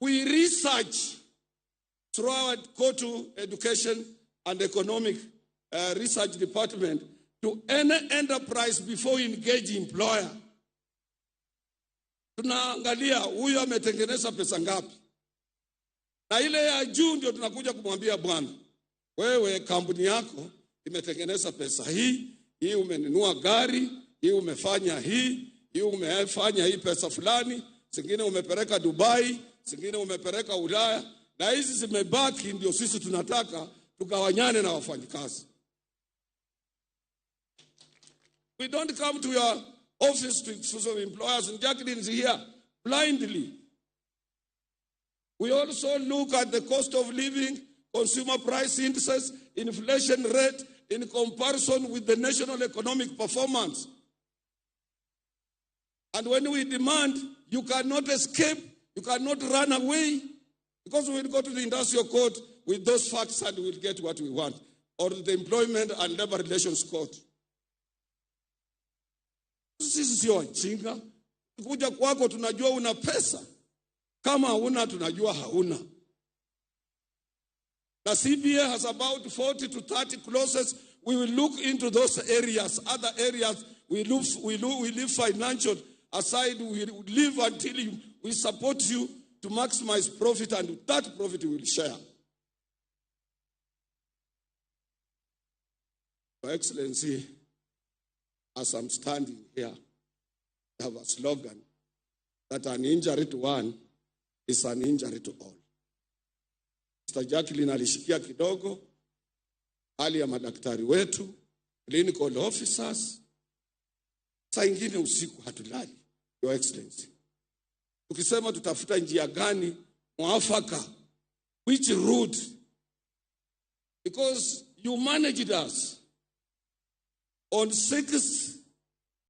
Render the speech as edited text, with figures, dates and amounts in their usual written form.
We research through our COTU Education and Economic Research Department to any enterprise before we engage employer. Tunaangalia huyu ametengeneza pesa ngapi, na ile ya juu ndio tunakuja kumwambia bwana, wewe kampuni yako imetengeneza pesa hii, hii umenunua gari, hii umefanya hii, hii umefanya hii pesa fulani, zingine umepeleka Dubai, zingine umepeleka Ulaya, na hizi zimebaki ndio sisi tunataka tugawanyane na wafanyikazi. We don't come to your office to some employers, and Jacqueline is here blindly. We also look at the cost of living, consumer price indices, inflation rate in comparison with the national economic performance. And when we demand, you cannot escape, you cannot run away, because we will go to the industrial court with those facts and we'll get what we want, or the Employment and Labor Relations Court. Sisi sio wajinga. Kuja kwako tunajua una pesa. Kama huna tunajua hauna. Na CBA has about 40 to 30 clauses. We will look into those areas, other areas. We leave financial aside. We live until we support you to maximize profit, and that profit we will share. Your Excellency, as I'm standing here, I have a slogan that an injury to one is an injury to all. Mr. Jacqueline alishikia kidogo hali ya madaktari wetu, clinical officers. Saa ingine usiku hatulali, Your Excellency. Tukisema tutafuta njia gani mwafaka, which route, because you managed us on 6th